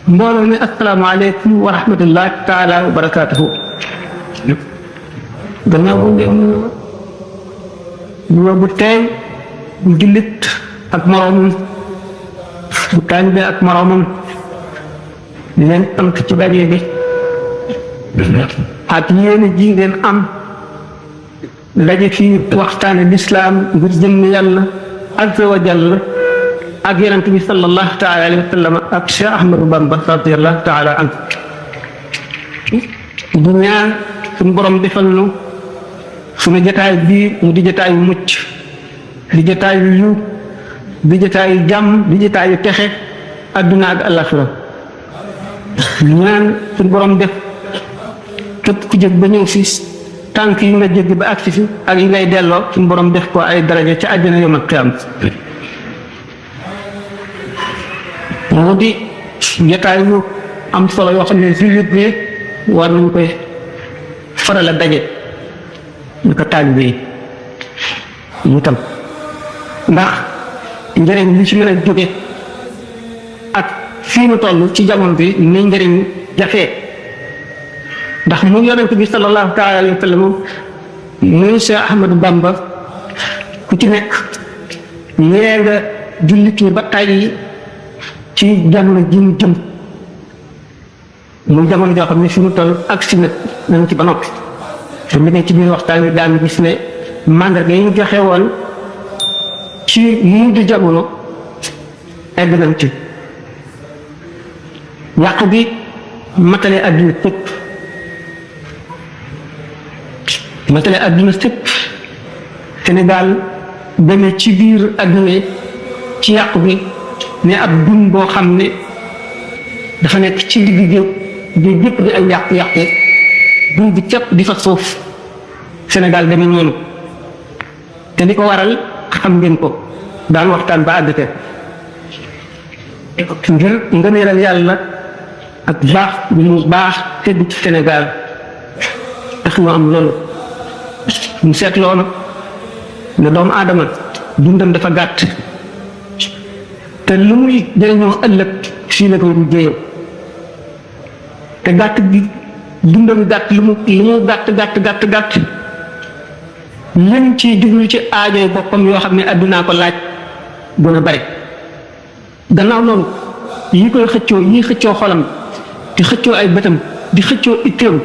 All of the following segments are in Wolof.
mbooloo mi asalaamaaleykum wa rahmatullahi taala wa barakaatuhu. gannaaw bu ngeen nuyoo bu teey bu jullit ak moroomam bu taalibe ak moroomam di leen sant ci daje bi ak yéen ji ngeen am daje fii waxtaane lislaam ngir jëmm yàlla azza wa jalla ak yonent bi sallallahu taala alayhi wa sallam ak Cheikh Ahmadou Bamba radiyallahu taala anhu du ñaan suñu borom defal nu suñu jotaay bii mu di jotaayu mucc di jotaayu yiw di jotaayu jàmm di jotaayu texe adduna ak àllaxira ñaan suñu borom def képp ku jóg ba ñëw fi tànk yi nga jóg ba agsi fi ak yi ngay delloo suñu borom def ko ay daraja ca àjjana yawmal qiyaama moo di jotaay yu am solo yoo xam ne jullit bi war nañ koy faral a daje ñu ko taalibe yi ñu tam ndax njëriñ li ci mën a jóge ak fii mu toll ci jamono bi ni njëriñ jafee ndax mu yonent bi sallallahu taala alayhi wa sallam muy Cheikh Ahmadou Bamba ku ci nekk ñee nga jullit ñi ba tàyyi ci jamono ji mu jëm muy jamono joo xam ne fi mu toll ak si nañ ci ba noppi te mu ne ci biir waxtaan wi daan gis ne mandarga yi ñu joxe woon ci mujj jamono egg nañ ci yàq bi matale adduna sëpp Sénégal demee ci biir adduna ci yàqu bi ne ab dun boo xam ne dafa nekk ci digg géej géej yëpp di ay yàqu-yàqu dun bi képp di fa suuf Sénégal demee noonu te li ko waral xam ngeen ko daan waxtaan ba àgg te ngir ngëneelal yàlla ak baax bu mu baax tedd ci Sénégal tax ñu am loolu ñu seet loolu ne doomu aadama dundam dafa gàtt te lu muy jëriñoo ëllëg fii la koy liggéeyam te gàtt gi dundam gàtt lu mu gàtt lim ci jublu ci aajo boppam yoo xam ne addunaa ko laaj gën a bari gannaaw loolu yi koy xëccoo yi xëccoo xolam di xëccoo ay bëtam di xëccoo itteem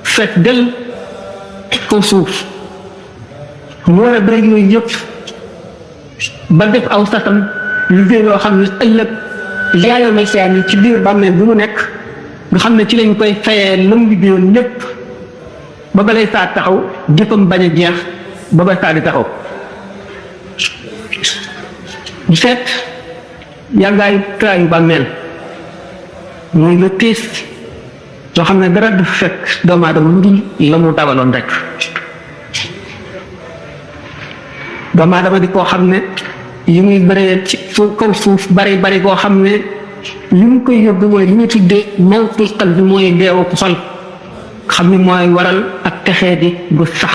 fekk del kaw suuf mu war a bëri yooyu yëpp ba def aw sasam liggéey yoo xam ne ëllëg yaayoo may seen ci biir bàmmeel bi mu nekk nga xam ne ci lañ koy fayee lam liggéeyoon lépp ba balay saa taxaw jëfam bañ a jeex ba ba saa di taxaw bu seet yàggaayu traayu bàmmeel mooy la tiis soo xam ne dara du fekk doomu aadama lu dul la mu dawaloon rek doomu aadama di koo xam ne yi muy bëree ci kaw suuf bari koo xam ne li mu koy yóbbu mooy li ñu tuddee mawtul qalbi mooy deewu xol xam ne mooy waral ak texee di bu sax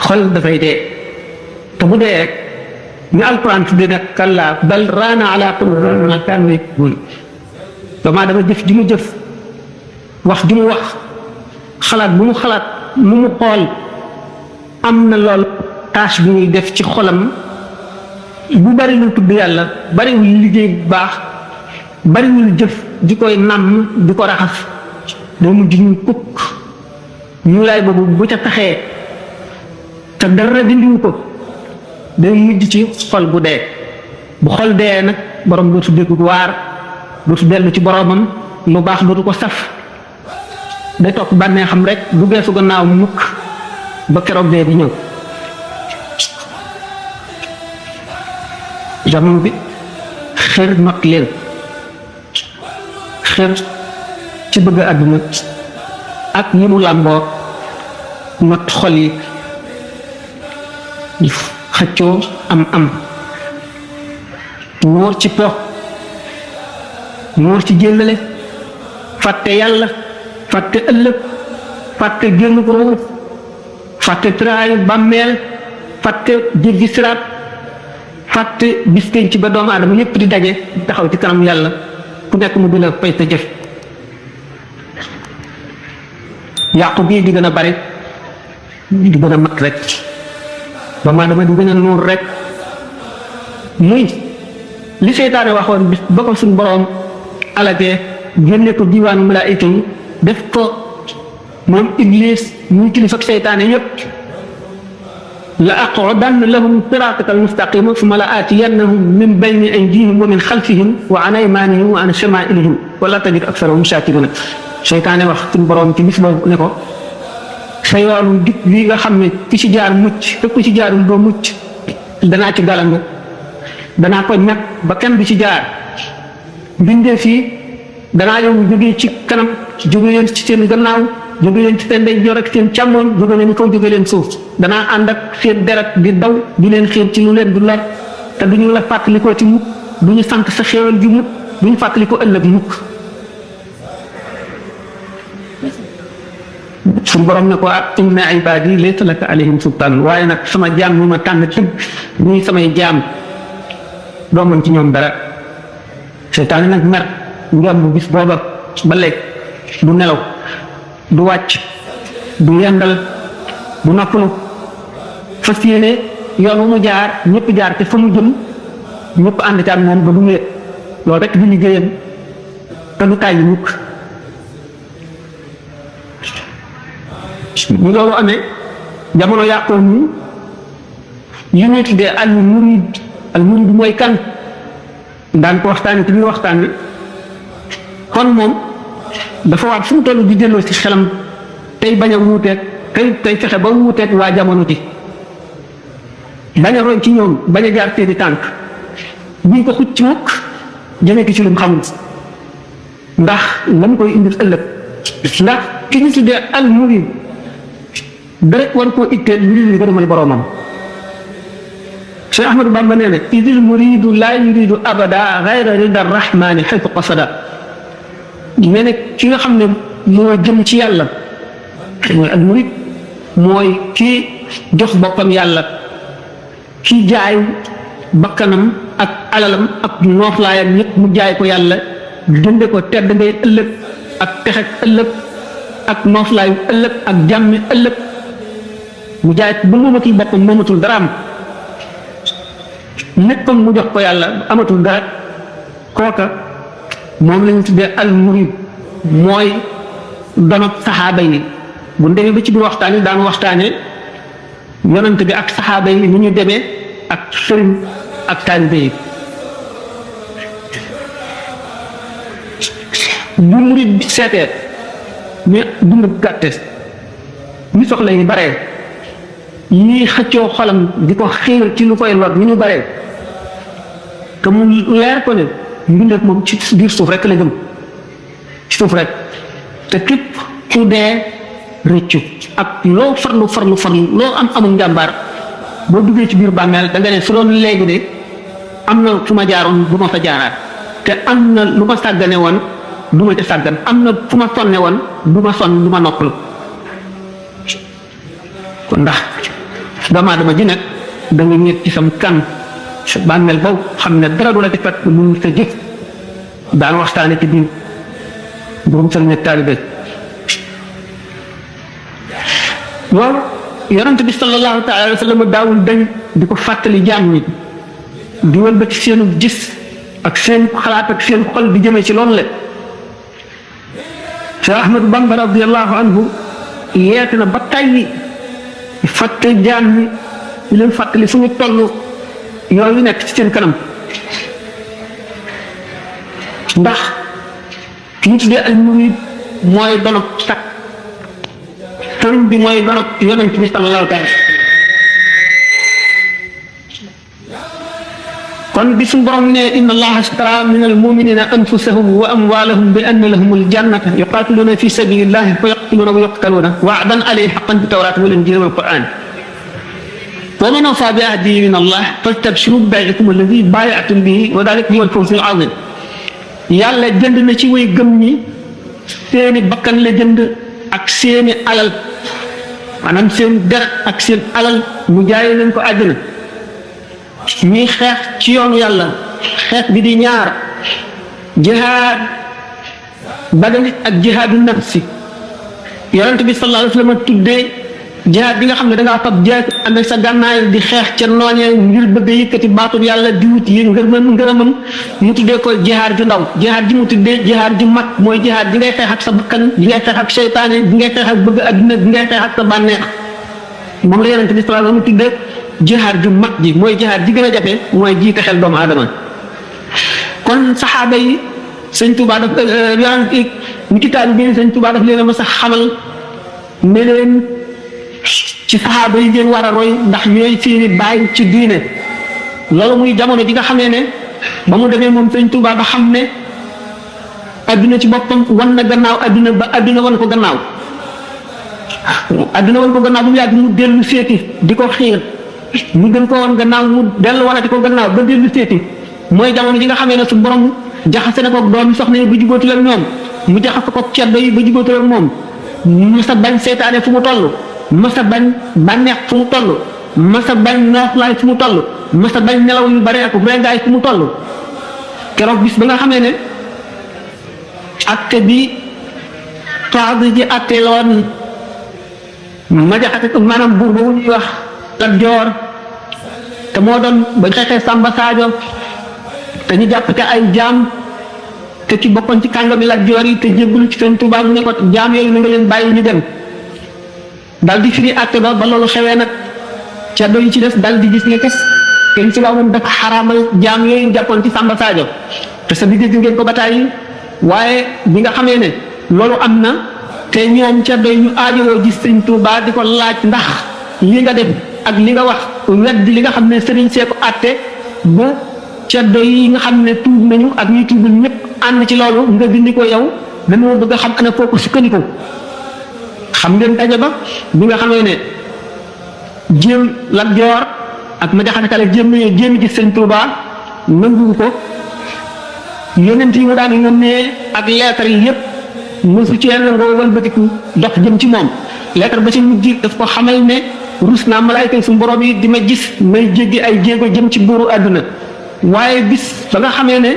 xol dafay dee te bu dee rek ñu alquran tuddee nag kallaa bal raana ala qulubihim ma kaanu yaksibun doomu aadama jëf di mu jëf wax di mu wax xalaat bu mu xalaat mu mu xool am na lool tâche bi ñuy def ci xolam bu bariwul tudd yàlla bariwul liggéey bu baax bariwul jëf di koy nàmm di ko raxas day mujj ñu kukk ñu laay boobu bu ca taxee te dara dindiwu ko day mujj ci xol bu dee bu xol dee nag borom dootu dégg waar dootu dellu ci boromam lu baax dootu ko saf day topp bànnee xam rek du geesu gannaaw mukk ba keroog dee di ñëw jamono bi xër not leen xër ci bëgg àdduna ak ñi mu làmboo not xol yi xëccoo am wóor ci po wóor ci jëllale fàtte yàlla fàtte ëllëg fàtte génn ko fàtte traayu bàmmeel fàtte jéggi siraat fàtte bis penc ba doomu aadama yépp di daje taxaw ci kanam yàlla ku nekk mu dina pay ta jëf yàqu bii di gën a bari di gën a mat rek ba maanaam di gën a nuur rek muy li seytaane waxoon bis ba ko suñ boroom alagee génne ko diwaanu malaayika yi def ko moom iblis muy kilifa ak seytaane yépp la aqudanna lahum siraataka almustaqima summa la aatiyannahum min bayni aydihim wa min xalfihim wa an aymanihim wa an shamaa'ilihim wala tajid aksarahum shaakiriina seytaane wax suñ boroom ci bis boobu ne ko sa yoonu dig lii nga xam ne ku ci jaar mucc te ku ci jaarul doo mucc danaa ci galangu danaa ko ñàkk ba kenn du ci jaar bindee fii danaa yow jógee ci kanam jóge leen ci seen gannaaw jóge leen ci seen ndeyjoor ak seen càmmoñ jóge leen kaw jóge leen suuf danaa ànd ak seen deret di daw di leen xiir ci lu leen du lor te duñu la fàttalikoo ci mukk duñu sant sa xéewal gi mukk duñu fàttalikoo ëllëg mukk suñu borom ne ko inna ibaadi laysa laka alayhim sultaan waaye nag sama jaam ñu ma tànn tëgg ñuy samay jaam doo mën ci ñoom dara seytaane nag mer ngam bu bis booba ba léegi du nelaw du wàcc du yendal du noppalu fas yéene yoon wu mu jaar ñëpp jaar te fa mu jëm ñëpp ànd ci ak moom ba du wéet loolu rek di liggéeyam te du tàyyi mukk ñu loolu amee jamono yàqoon ni yu ñuy tuddee al murid mooy kan daan ko waxtaane te ñu waxtaane kon moom dafa war fu mu toll di delloo ci xelam tey bañ a wuuteeg tey fexe ba wuuteeg waa jamono ji bañ a roy ci ñoom bañ a jaar seeni tànk buñ ko xucc mukk jëmee ki ci lu mu xamul ndax lan koy indil ëllëg ndax ki ñu tuddee al murid dara war koo itteel lu dul gërëmal boroomam Cheikh Ahmadou Bamba nee na idil muridu laa yuridu abada gayra rida rahmani xaytu qasada nee na ki nga xam ne moo jëm ci yàlla mooy al murid mooy kii jox boppam yàlla kii jaay bakkanam ak alalam ak nooflaayam yëpp mu jaay ko yàlla jënde ko tedd ngay ëllëg ak texek ëllëg ak nooflaayu ëllëg ak jàmmi ëllëg mu jaay ba moomatul boppam moomatul dara am nekkam mu jox ko yàlla amatul dara kooka moom lañu tuddee al murid mooy donop saxaaba yi bu demee ba ci biir waxtaan yi daan waxtaane yonent bi ak saxaaba yi ni ñu demee ak sëriñ ak taalibe yi bu murid bi seetee mais dund gàtte ñu soxla yi baree ñii xëccoo xolam di ko xiir ci lu koy lor ñu ñu baree te mu leer ko ne mbindeef moom ci biir suuf rek la jëm ci suuf rek te képp ku dee rëccu ak loo farlu loo amul njàmbaar boo duggee ci biir bàmmeel da nga ne su doon léegi de am na fu ma jaaroon du ma fa jaaraat te am na lu ma sàggane woon du ma ca sàggan am na fu ma sonne woon du ma sonn du ma noppalu kon ndax doomu aadama ji nag da nga ñëw ci sam kan sa bàmmeel boobu xam ne dara du la defat lu sa jëf daan waxtaane ci biir borom sëriñ ak taalibe loolu yonent bi sallallahu taala alayhi wa sallam daawul dañ di ko fàttali jaam ñi di wëlbati seenu gis ak seen xalaat ak seen xol di jëmee ci loolu la Cheikh Ahmadou Bamba radiallahu anhu yeete na ba tàyyi fàtte jaam ñi di leen fàttali fu ñu toll yooyu nekk ci seen kanam ndax ki ñu tuddee al murid mooy donop takk sëriñ bi mooy donop yonent bi sallallahu taala kon bi suñu borom ne inna allaha ashtara min almuminina anfusahum wa amwalahum bi anna lahum aljannata yuqatiluna fi sabilillahi fa yaqtuluna wa yuqtaluna wa'dan alayhi haqqan bi tawrati wal injili wal quran wa man awfa bi ahdihi min allah fastabshiru bi bay'ikum alladhi bay'atum bihi wa dhalika huwa al-fawz al-'azim yàlla jënd na ci way gëm ñi seeni bakkan la jënd ak seeni alal maanaam seen deret ak seen alal mu jaay leen ko àjjana ñuy xeex ci yoonu yàlla xeex bi di ñaar jihaad badani ak jihaadu nafsi yonent bi sallallahu alayhi wa sallam tuddee jihaad bi nga xam ne da ngaa fab jeex ànd ak sa gànnaay di xeex ca noonee ngir bëgg a yëkkati baatub yàlla di wut yi ngërëmam mu tuddee ko jihaad ju ndaw jihaad ji mu tuddee jihaad ju mag mooy jihaad ji ngay xeex ak sa bakkan ji ngay xeex ak seytaane ji ngay xeex ak bëgg adduna ji ngay xeex ak sa bànneex moom la yonent bi sallallahu alayhi wa sallam tuddee jihaad ju mag ji mooy jihaad ji gën a jafe mooy jiite xel doomu aadama kon saxaaba yi sëñ Tuubaa daf yonent ni ki taal bi sëñ Tuubaa daf leen a mas a xamal ne leen ci saxaaba yi ngeen war a roy ndax ñooy seeni baay ci diine loolu muy jamono ji nga xamee ne ba mu demee moom sëñ Tuubaa ba xam ne adduna ci boppam wan na gannaaw adduna ba adduna wan ko gannaaw adduna wan ko gannaaw bu mu yàgg mu dellu seeti di ko xiir mu gën ko wan gannaaw mu dellu wanati ko gannaaw ba dellu seeti mooy jamono ji nga xamee ne su borom jaxase na ko doomi soxna yi ba jubóotul ak ñoom mu jaxase ko ceddo yi ba jubóotul ak moom masa bañ seytaane fu mu toll masa bañ bànneex fu mu toll masa bañ nooflaay fu mu toll masa bañ nelaw yu bare ak rengaay fu mu toll keroog bis ba nga xamee ne atte bi toog ji atte loon ma jaxate maanaam buur boobu ñuy wax Lat Joor te moo doon ba xeexee Samba Sadio te ñu jàpp te ay jaam te ci bokkoon ci kàngami Lat Joor yi te jébbalu ci seen Tuubaa mu ne ko jaam yooyu na nga leen bàyyi ñu dem dal di firi àtte ba loolu xewee nag ceddo yi ci des dal di gis ne kes kenn ci moom dafa xaraamal jaam yooyu jàppoon ci Samba Sadio te sa bi dégg ngeen ko ba tàyyi waaye bi nga xamee ne loolu am na te ñoom ceddo yi ñu aajowoo gis sëñ Tuubaa di ko laaj ndax li nga def ak li nga wax weddi li nga xam ne sëriñ see ko àtte ba ceddo yi nga xam ne tuub nañu ak ñuy tuubul ñëpp ànd ci loolu nga dindi ko yow dañoo bëgg a xam ana foo ko sukkandiku xam ngeen daje ba bi nga xamee ne jéem Lat Joor ak ma jaxate kale jéem gis sëñ Tuubaa nangu ko yonent yi mu daan yónnee ak leetar yi yëpp mosu ci yenn nga wëlbatiku dox jëm ci moom leetar ba ci mujj daf ko xamal ne rus naa malaayka suñu borom yi di ma gis may jéggi ay jéego jëm ci buuru àdduna waaye bis ba nga xamee ne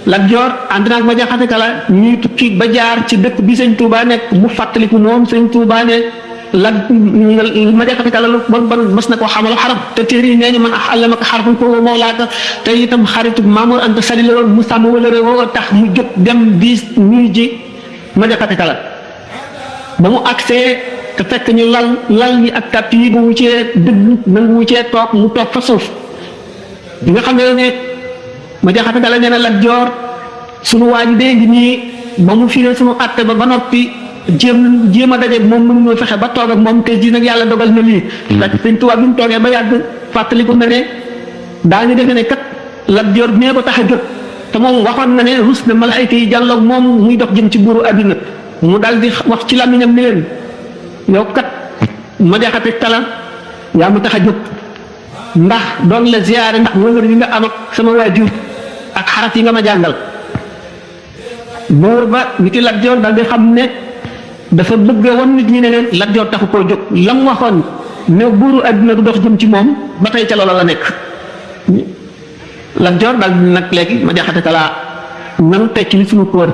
Lat Joor ànd naag ma jaxate kala ñuy tukki ba jaar ci dëkk bi sëñ Tuubaa nekk mu fàttaliku moom sëñ Tuubaa ne ma jaxate kala bon mas na koo xamal xaraf te téere yi nee ñu man allamaka xarfan ko mawlaaka te itam xaritu Mamour Anta Sali la woon mu sàmm wala woo tax mu jóg dem di nuyu ji ma jaxate kala ba mu agsee te fekk ñu lal ñi ak tàpp yi bu mu cee dëgg nangu mu cee toog mu toog fa suuf bi nga xam ne ma jaxate kala nee na Lat Joor sunu waa ji dee ngi nii ba mu firee sunu àtte ba noppi jéem a daje moom mënu ñoo fexe ba toog ak moom te ji nag yàlla dogal na lii ndax sëñ Tuubaa bi mu toogee ba yàgg fàttaliku na ne daañu defe ne kat Lat Joor nee ko tax a jóg te moom waxoon na ne rus na malaayka yi jàlloog moom muy dox jëm ci buuru àddina mu dal di wax ci làmmiñam ne leen yow kat ma jaxate kala yaa ma tax a jóg ndax doon la ziyaare ndax wëngër yi nga am ak sama waajur ak xaraf yi nga ma jàngal buur ba nit Lat Joor dal di xam ne dafa bëgg woon nit ñi ne leen Lat Joor taxu koo jóg lam waxoon ne buuru àdduna du dox jëm ci moom ba tey ca loola la nekk Lat Joor dal nag léegi ma jaxate kala nanu tekki li suñu kóor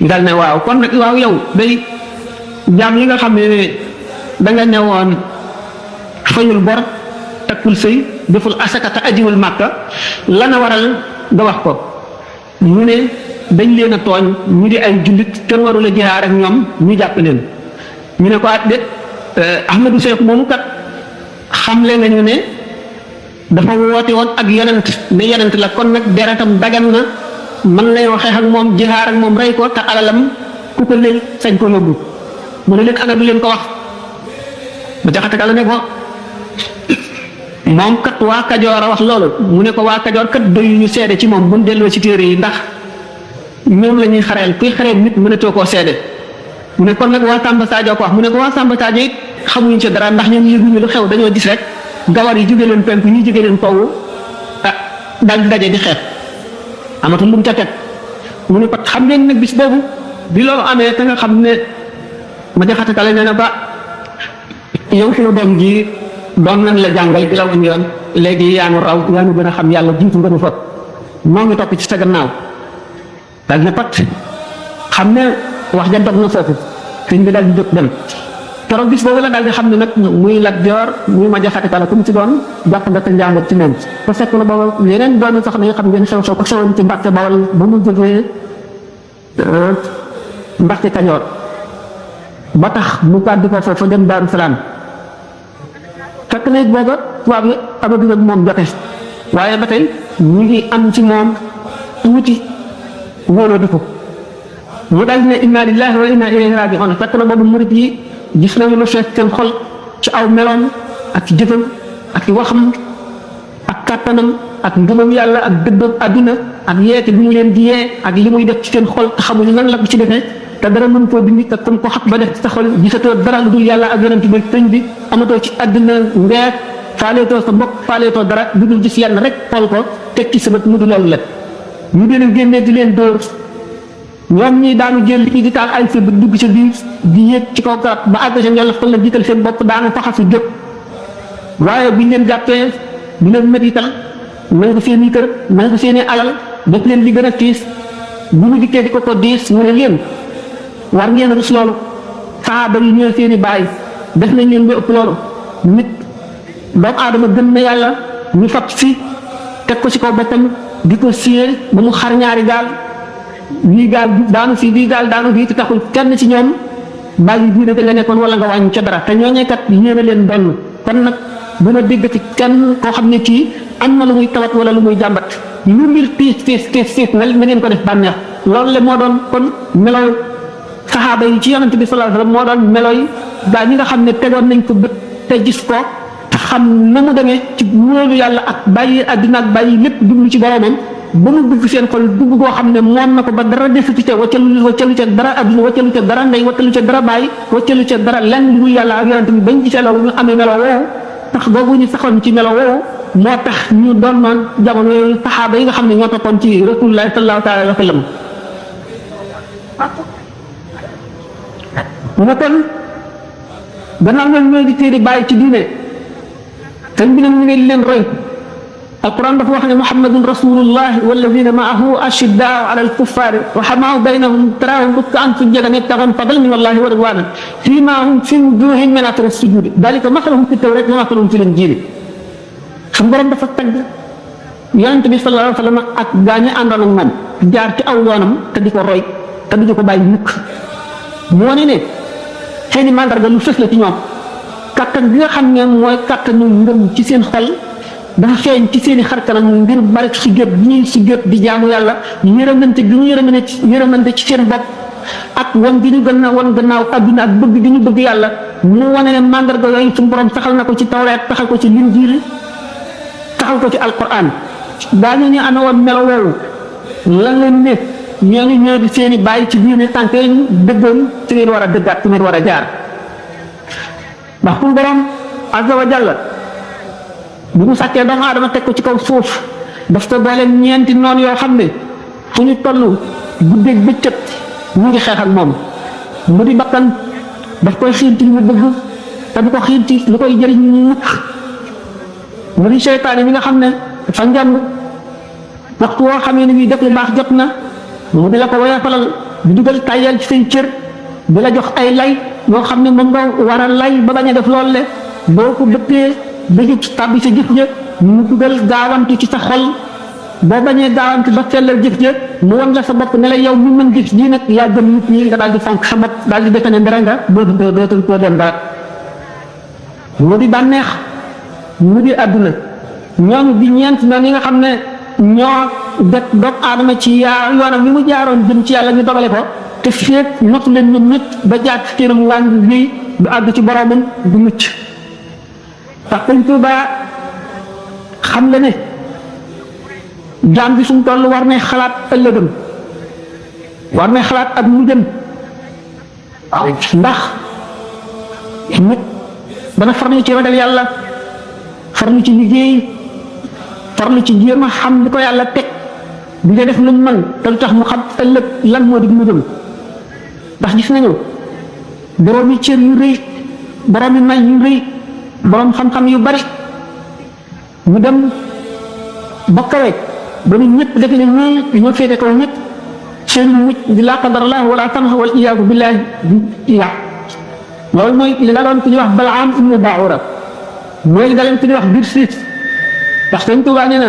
dal ne waaw kon nag waaw yow day jaam yi nga xam ne da nga newoon fayul bor takkul sëy deful asaka te ajiwul màkka lana waral nga wax ko mu ne dañ leen a tooñ ñu di ay jullit kenn warul a jihaar ak ñoom ñu jàpp leen ñu ne ko at de Ahmadou Seck moomu kat xamle nga ñu ne dafa woote woon ak yonent ne yonent la kon nag deretam dagan na man lay waxee ak moom jihaar ak moom rey ko te alalam ku ko leen sañ ko yóbbu mu ne leen ana du leen ko wax ma jaxate kala ne ko moom kat waa Kajoor a wax loolu mu ne ko waa Kajoor kat doyu ñu seede ci moom bu ñu delloo ci téere yi ndax ñoom la ñuy xareel kuy xareel nit mënatoo koo seede mu ne kon nag waa Samba Sadio ko wax mu ne ko waa Samba Sadio it xamuñu ci dara ndax ñoom yëguñu lu xew dañoo gis rek gawar yi jóge leen penku ñu jóge leen fawwu daal di daje di xeex amatul lu mu ca teg mu ne pat xam ngeen nag bis boobu bi loolu amee te nga xam ne ma jaxate kale nee na ba yow fi la doom ji doon nañ la jàngal di la woon yoon léegi yaa nu raw yaa nu gën a xam yàlla jiitu nga nu fa moo ngi topp ci sa gannaaw daal ne pat xam ne wax ja dog na foofu sëñ bi daal di jóg dem keroog bis boobu la daal di xam ne nag muy Lat Joor muy ma jaxati kala ku mu ci doon jàpp nga te njàngat ci moom te fekk na booba yeneen doon sax ne xam ngeen xew ko xewoon ci Mbàkke Bawal ba mu jógee Mbàkke Kajoor ba tax mu kàddu ko foofu dem Daaru Salaam fekk na it booba tubaab yi amaguñ ak moom jote waaye ba tey ñu ngi am ci moom tuuti wóoloo ko mu daal ne inna lillahi wa inna ilayhi raji'un fekk na boobu murit yi gis nañu lu fees seen xol ci aw meloom ak jëfam ak waxam ak kàttanam ak ngëmam yàlla ak dëddam àdduna ak yeete bi mu leen di yee ak li muy def ci seen xol te xamuñu nan la ko ci defee te dara mën koo dindi te comme ko xat ba def ci sa xol gisatoo dara lu dul yàlla ak yonent bi sëñ bi amatoo ci àdduna ndeer faaleetoo sa mbokk faaleetoo dara lu dul gis yàlla rek xool ko teg ci sa bët mu du loolu la ñu di leen génnee di leen dóor ñoom ñi daanu jël li di taal ay fi ba dugg ci biir di yéeg ci kaw garab ba àgg seen yàlla fal la jiital seen bopp daanu faxasu jóg waaye buñ leen jàppee bu leen métital may ko seen i kër may ko seen i alal def leen li gën a tiis bu ñu dikkee di ko diis mu ne leen war ngeen rus loolu saaba yi ñëw seen i baay def nañ leen ba ëpp loolu nit doomu aadama gën na yàlla ñu fab si teg ko ci kaw boppam di ko siyee ba mu xar ñaari gaal lii gaal daanu fii bii gaal daanu fii te taxul kenn ci ñoom bàyyi diine te nga nekkoon wala nga wàññi ca dara te ñooñee kat yéene leen donn kon nag dina dégg ci kenn koo xam ne kii am na lu muy tawat wala lu muy jàmbat lu mbir tiis na ngeen ko def bànneex loolu le moo doon kon meloy saxaaba yi ci yonent bi sallallahu alayhi wasallam moo doon meloy gaa ñi nga xam ne tegoon nañ ko bët te gis ko te xam na mu demee ci wóolu yàlla ak bàyyi àddina ak bàyyi lépp jublu ci boromam ba mu dugg seen xol dugg goo xam ne moom na ko ba dara desuti ca waccalu ca dara adduna waccalu ca dara ndey waccalu ca dara bàyyi waccalu ca dara lenn lu dul yàlla ak yonent bi bañ gisee loolu ñu amee melo woowu tax boobu ñu saxoon ci melo woowu moo tax ñu doon noon jamono yooyu saxaaba yi nga xam ne ñoo toppoon ci rasulullah sallallahu taala alayhi wa sallam mu ne kon gannaaw ñoom ñooy di téeri bàyyi ci diine sëñ bi nag ñu ngi leen roy القرآن dafa wax ne محمد رسول الله والذين معه أشداء على الكفار رحماء بينهم تراهم ركعا سجدا يبتغون فضلا من الله ورضوانا فيما هم في وجوههم من أثر السجود ذلك مثلهم في التوراة ومثلهم في الإنجيل suñu borom dafa tagg yonent bi sallallahu alayhi wa sallam ak gaañu àndoon ak moom jaar ci aw yoonam te di ko roy te di ko bàyyi mukk moo ne seeni mandarga lu fës la ci ñoom kattan bi nga xam ne mooy kattanu ngëm ci seen xol dafa feeñ ci seeni xar kanam ngir bari sujjóot bi ñuy sujjóot di jaamu yàlla yërëmante gi ñu yërëmante ci seen bopp ak wan gi ñu gën a wan gannaaw adduna ak bëgg gi ñu bëgg yàlla mu wane ne mandarga yooyu suñu borom saxal na ko ci tawreet saxal ko ci linjiil saxal ko ci alquran daañu ñu amee woon melo woowu lan leen ne ñooñu ñoo di seeni bàyyi ci biir ne tànk ñu dëggoon ci ngeen war a dëggaat ci ngeen war a jaar ndax suñu borom azza wa jalla bu mu sàkkee doomu aadama teg ko ci kaw suuf daf ko boole ñeenti noon yoo xam ne fu ñu toll guddeeg bëccëg ñu ngi xeex ak moom mu di bakkan daf koy xiinti lu mu bëgg te du ko xiinti lu koy jëriñ mukk mu di seytaane mi nga xam ne dafa njàng waxtu woo xamee ne bii def lu baax jot na mu di la ko woyofalal di dugal tàyyal ci say cër di la jox ay lay yoo xam ne moom nga war a lay ba bañ a def loolu le boo ko dëppee dëgg tàbbi sa jëf ja mu dugal gaawantu ci sa xol boo bañee gaawantu ba sellal jëf ja mu wan la sa bopp ne la yow mi mën jëf ji nag yaa gën nit ñi nga daal di fonk sa bopp daal di defe ne dara nga dootul koo dem dara mu di bànneex mu di àdduna ñoom di ñeent noonu yi nga xam ne ñoo def doomu aadama ci yaa yoonam mi mu jaaroon jëm ci yàlla ñu dogale ko te feeg notu leen ñoom ñett ba jaar ci seenam wàng lii du àgg ci boromam du mucc ndax Sëñ Tuubaa xam la ne jaam bi suñ toll war nay xalaat ëllëgam war nay xalaat ak mu jëm ndax nit dana farlu ci ragal yàlla farlu ci liggéey farlu ci jéem a xam li ko yàlla teg di nga def lu mu mën te lu tax mu xam ëllëg lan moo di mu jëm ndax gis nañu boroomi cër yu rëy boroomi may yu rëy boroom xam-xam yu bari ñu dem ba kawe ba ñu ñëpp defe ne ñoo féete kaw ñëpp seen mucc di laa qadarallah wala tamha wal iyaadu billahi yàq loolu mooy li daloon ku ñuy wax Balaam ibnu Baura mooy li daloon ku ñuy wax Birsiis ndax Sëñ Tuubaa nee na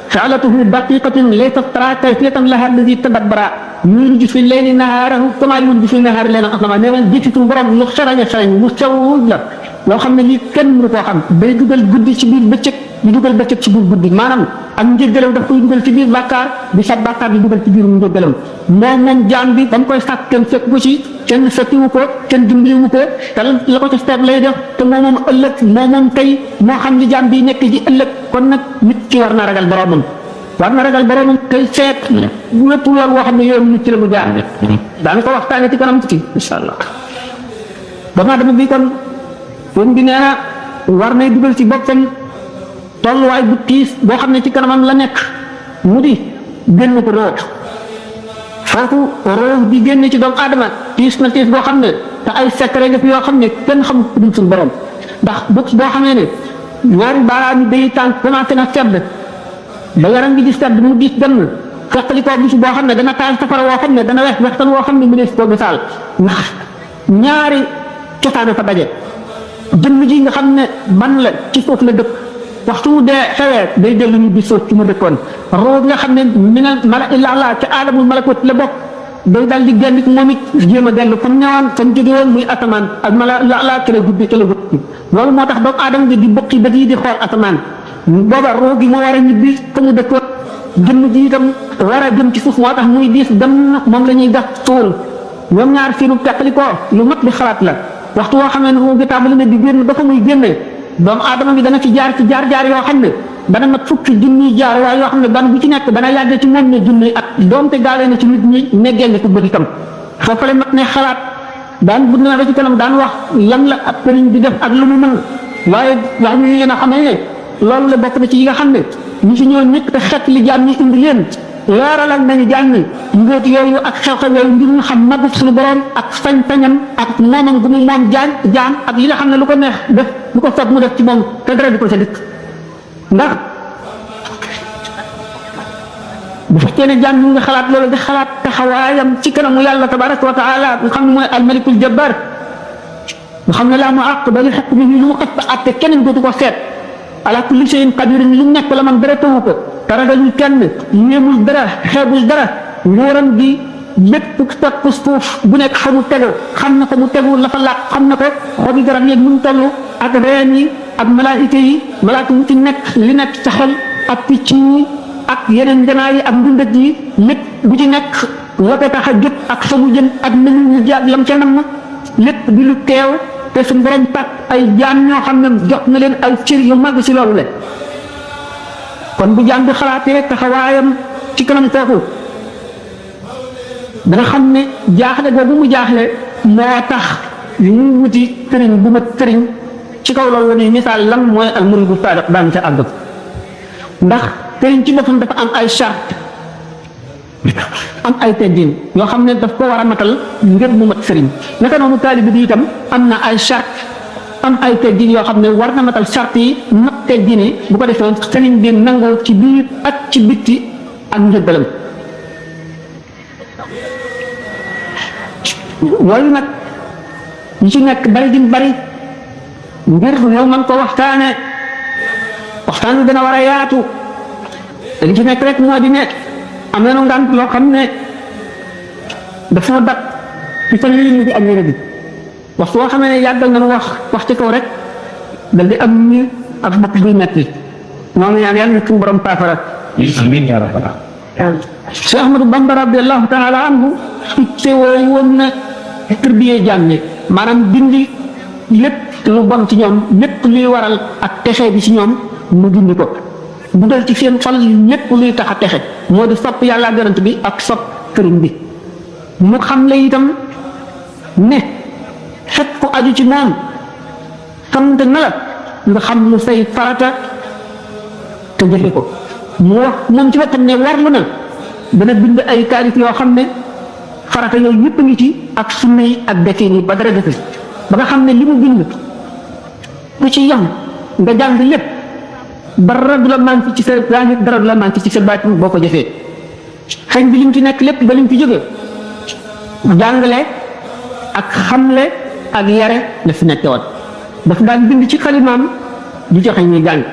fa'alatuhu daqiqatun laysat tara kayfiyatan laha alladi tadabbara yuliju fi leyli nahaarahu kama yuliju fi nahaari laylan aslama nee na jëfitu borom lu xarañ a xarañ lu sew la loo xam ne lii kenn mënu koo xam day dugal guddi ci biir bëccëg di dugal bëccëg ci biir guddi maanaam ak njëggalam daf koy dugal ci biir bàkkaar di sat bàkkaar di dugal ci biir njëggalam moom jaam bi ba mu koy sàkk kenn fekk ko ci kenn fekkiwu ko kenn dimbaliwu ko te la ko ca seet lay def te moom ëllëg moom tey moo xam li jaam bi nekk ci ëllëg kon nag nit ki war na ragal boromam war na ragal boromam tey seet lépp loolu woo xam ne yoon nit ci la mu jaar daana ko waxtaane ci kanam ci incha allah dama bi kon kon bi nee na war nay dugal ci boppam tolluwaay bu tiis boo xam ne ci kanamam la nekk mu di génn ko root foofu roox di génn ci doomu aadama tiis na tiis boo xam ne te ay secret def yoo xam ne kenn xam ko dul suñu borom ndax bés boo xamee ne ñaari baaraam yi day tànk commencé na sedd ba yaram gi di sedd mu diis dem fekkali koo gis boo xam ne dana taal safara woo xam ne dana wex wextan woo xam ne mu ne si koo gisaal ndax ñaari cosaane fa daje jëmm ji nga xam ne ban la ci suuf la dëkk waxtu mu dee xewee day dellu ñu di suuf ci ma dëkkoon roo nga xam ne minal mala illa ca aadamul malakut la bokk day dal di génn moom it jéem a dellu fa mu ñëwoon fa mu jóge woon muy asamaan ak mala la ca la guddi ca la guddi loolu moo tax doomu aadama bi di bokki bët yi di xool asamaan booba roo gi moo war a ñibbi fa mu dëkkoon jëmm ji itam war a jëm ci suuf moo tax muy diis dem moom la ñuy gas suul ñoom ñaar seenu teqali ko lu mat di xalaat la waxtu woo xam ne moo ngi tàmbali ne di génn dafa muy génne doomu aadama bi dana ci jaar ci jaar-jaar yoo xam ne dana mat fukki junniy jaar waaye yoo xam ne ban bu ci nekk dana yàgg ci moom ne junni at doomte gaawee na ci nit ñi ne génne ko bëgg itam foofu la mat ne xalaat daan bu na ba ci kanam daan wax lan la ab sëriñ di def ak lu mu mën waaye wax ñu yéen a xamee ne loolu la bokk na ci yi nga xam ne ñu si ñëw nekk te xet li jaam ñi indi leen leeralal nañu jaam ñi ngóot yooyu ak xew-xew yooyu ngir ñu xam màgg suñu borom ak sañ-sañam ak moomam gu mu moom jaam ak yi nga xam ne lu ko neex def lu ko soog mu def ci moom te dara di ko ca dëkk ndax bu fekkee ne jaam ñi nga xalaat loolu di xalaat taxawaayam ci kanamu yàlla tabaraka wa taala nga xam ne mooy almalikul jabbar nga xam ne laa mu àq ba li xekk bi lu mu xas ba àtte keneen dootu ko seet ala kulli shay'in qadir lu nekk la man dara tawu ko te ragalul kenn yéemul dara xeebul dara nguuram gi lépp topp suuf bu nekk fa mu tegu xam na fa mu tegu la fa laaj xam na ko xobi garab yeeg mu toll ak reen yi ak malaayika yi malaaka mu ci nekk li nekk sa xol ak picc yi ak yeneen janaa yi ak ndundat yi lépp bu ci nekk la ko tax a jot ak fa mu jëm ak nañu ñu jaag lam ca nam lépp di lu teew te suñu borom tàkk ay jaam ñoo xam ne jox na leen ay cër yu mag si loolu le kon bu jaam bi xalaatee taxawaayam ci kanam kooku danga xam ne jaaxle googu mu jaaxle moo tax ñu wuti sëriñ bu mat sëriñ ci kaw loolu la ñuy misaal lan mooy al muridu saadiq daan ca àgg ndax sëriñ ci boppam dafa am ay charte am ay teggin yoo xam ne daf ko war a matal ngir mu mat sëriñ naka noonu taalibe bi itam am na ay charte am ay teggin yoo xam ne war na matal charte yi mat teggin yi bu ko defee sëriñ bi nangoo ci biir ak ci bitti ak njëggalam loolu nag ñu ci nekk bari di bari ngir yow man ko waxtaan wi dana war a yaatu li ci nekk rek moo di nekk am na ngant loo xam ne dafa dab ci fan yii ñu ngi am yére bi waxtu boo xamee ne yàggal nañu wax ci kaw rek dal di am ñu ak bopp buy metti ñoo ngi ñaan yàlla na suñu borom paafara amiin yaa rabbal Cheikh Ahmadou Bamba radiyallahu taala anhu te woon na tërbiyee jaam ñi maanaam dindi lépp lu bon ci ñoom lépp luy waral ak texe bi ci ñoom mu dindi ko dugal ci seen xol lépp luy tax a texe moo di sopp yàlla garant bi ak sopp sëriñ bi mu xam la itam ne xet ku aju ci moom sant na la nga xam lu say farata te jëfe ko mu wax moom ci boppam ne warlu na dana bind ay taalif yoo xam ne farata yooyu yëpp a ngi ci ak sunna yi ak defin yi ba dara defe ba nga xam ne li mu bind ku ci yam nga jàng lépp dara du la manqué ci sa zahir dara du la manqué ci sa baatin boo ko jëfee xëy bi lim ci nekk lépp ba lim ci jóge jàngale ak xamle ak yare la fi nekke woon daf daan bind ci xalimaam di joxe ñuy jàng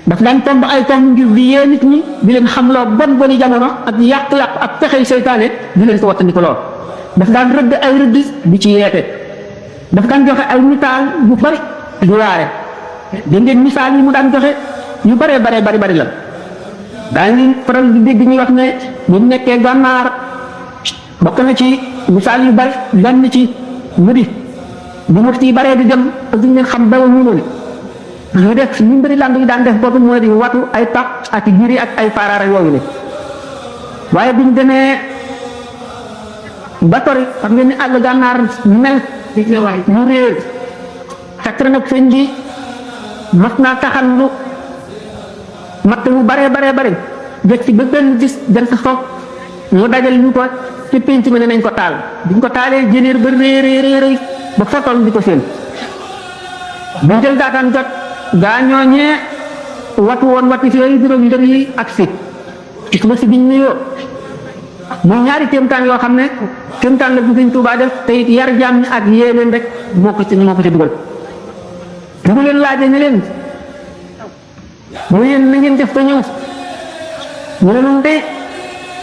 daf daan tomb ay tomb ngir di yee nit ñi di leen xamloo bon boni jamono ak yàq-yàq ak pexey seytaane di leen ko wattandiko lool daf daan rëdd ay rëdd di ci yeete daf daan joxe ay misaal yu bari du waare dégg ngeen misaal yi mu daan joxe yu bari la daañu faral di dégg ñuy wax ne bu mu nekkee gànnaar bokk na ci misaal yu bari lenn ci mëdi bu mu ci baree di dem te duñ leen xam dawa ñu noonu ñu def ñu mbëri làmb yi daan def boobu moo di watu ay tax ak jiri ak ay faaraara yooyu ne waaye buñ demee ba tori xam ngeen ni àll gànnaar mel ñu réer fekk nag sëñ bi mas naa taxal lu matt mu bare jëkk ci ba benn gis jant soog mu dajal ñu ko ci pénc mi ne nañ ko taal biñ ko taalee jëneer ba réeréeréeréy ba fotoon di ko seen bu jël daataan jot gaa ñooñee watu woon wati fi yooyu juróom ndër yi ak si gis ma si biñ nuyoo muy ñaari kéemtaan yoo xam ne kéemtaan la bu Sëñ Tuubaa def te it yar jaam ñi ak yéeneen rek moo ko ci dugal bu mu leen laajee ne leen mu yéen na ngeen def ba ñëw ñu ne noonu de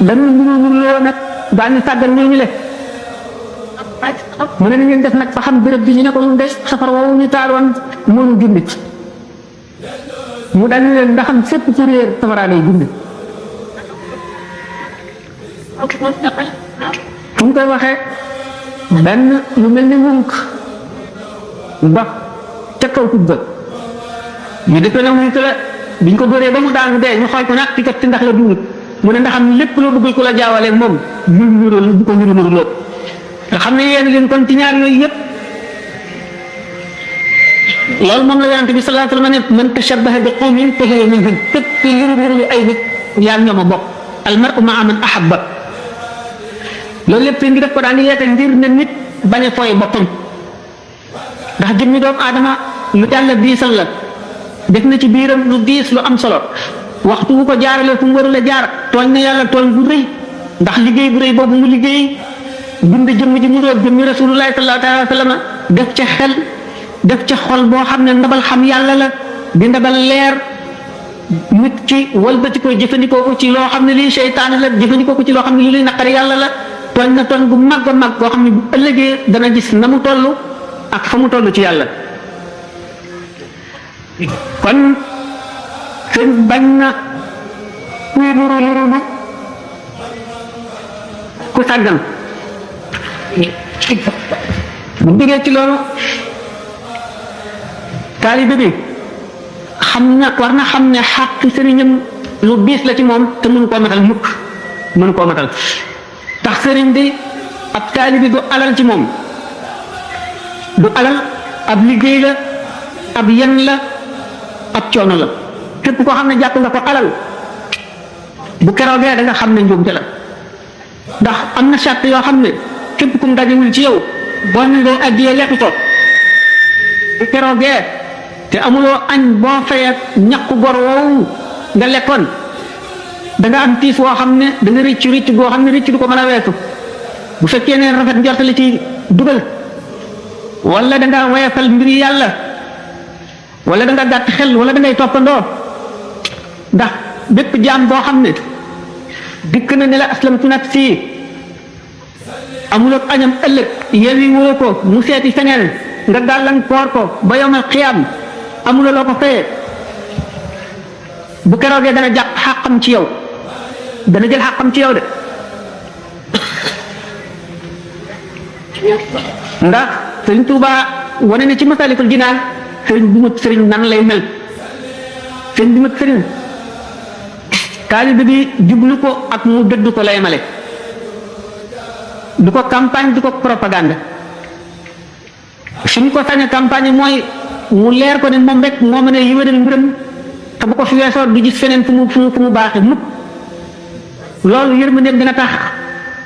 dañu ñu loo nag daañu sàggal ñooñu le mu ne na ngeen def nag ba xam béréb bi ñu ne ko nun de safar woowu ñu taaloon mënu gindi mu dañu leen ndaxam fépp ci réer safaraa lay gindi fu mu koy waxee benn lu mel ni munk dox ca kaw tubba ñu defee na munk la biñ ko dóoree ba mu daanu dee ñu xool ko nag ci kat ci ndax la dund mu ne ndaxam lépp loo bëggul ko la jaawalee moom du ko niru loo nga xam ne yéen leen kon ci ñaar yooyu yëpp loolu moom la yonente bi sallallahu alayhi wa sallam ne man tashabbaha bi qawmin fa huwa minhum képp ci niru ay nit yaa ñoom a bokk al mar'u ma'a man ahabba loolu lépp ngi def ko daan yeete ngir ne nit bañ a fooy boppam ndax jëmmi doomu aadama lu yàlla diisal la def na ci biiram lu diis lu am solo waxtu bu ko jaarale fu mu warul a jaar tooñ na yàlla tooñ bu rëy ndax liggéey bu rëy boobu mu liggéey bind jëmm ji mu doon jëmmi rasulullahi sallallahu alayhi wa sallam def ca xel def ca xol boo xam ne ndabal xam yàlla la di ndabal leer nit ci walbati ko jëfandikoo ko ci loo xam ne lii seytaane la jëfandikoo ko ci loo xam ne lii naqari yàlla la tooñ na tooñ bu mag a mag boo xam ne bu ëllëgee dana gis na mu toll ak fa mu toll ci yàlla kon sëñ bañ na kuy nuru ku sàggan bu jógee ci loolu taalibe bi xam na war na xam ne xàq sëriñam lu diis la ci moom te mënu koo matal mukk mënu koo matal tax sëriñ bi ab taalibe du alal ci moom du alal ab liggéey la ab yen la ab coono la képp koo xam ne jàpp nga ko alal bu keroogee da nga xam ne njuumte la ndax am na sart yoo xam ne képp kum dajewul ci yow boo ne dee addiyee lekk ko bu keroogee te amuloo añ boo fayee ñàkku gor woowu nga lekkoon da nga am tiis woo xam ne da nga rëcc goo xam ne rëcc du ko mën a weesu bu fekkee ne rafet njort la ci dugal wala da nga woyefal mbiri yàlla wala da nga gàtt xel wala da ngay toppandoo ndax bépp jaam boo xam ne dikk na ne la aslamtu nafsi amuloo añam ëllëg yewi woo ko mu seeti feneen nga gàllankoor ko ba yowmal xiyaam amuloo loo ko fayee bu keroogee dana jàpp xàqam ci yow dana jël xàqam ci yow de ndax sëriñ Tuubaa wane na ci Masaalikul Jinaan sëriñ bu mat sëriñ nan lay mel sëriñ bu mat sëriñ taalibe bi jublu ko ak mu dëdd ko lay male du ko campagne du ko propagande suñ ko sañ a campagne mooy mu leer ko ne moom rek moo mën a yëwénal mbiram te bu ko fi weesoo du gis feneen fu mu baaxee mukk loolu yërmandeem dina tax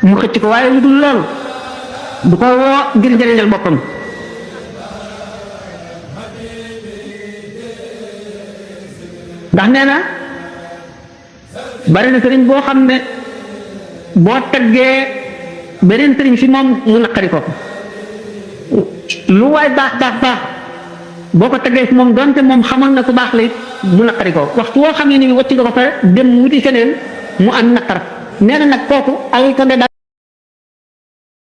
mu xëcc ko waaye lu dul loolu du ko woo ngir njëriñal boppam ndax nee na bari na sëriñ boo xam ne boo taggee beneen sëriñ fi moom mu naqari ko lu waay baax baax baax boo ko taggee fi moom donte moom xamal na ku baax la it mu naqari ko waxtu woo xam ne ni wacci nga ko fa dem wuti feneen mu am naqar nee na nag kooku ay ko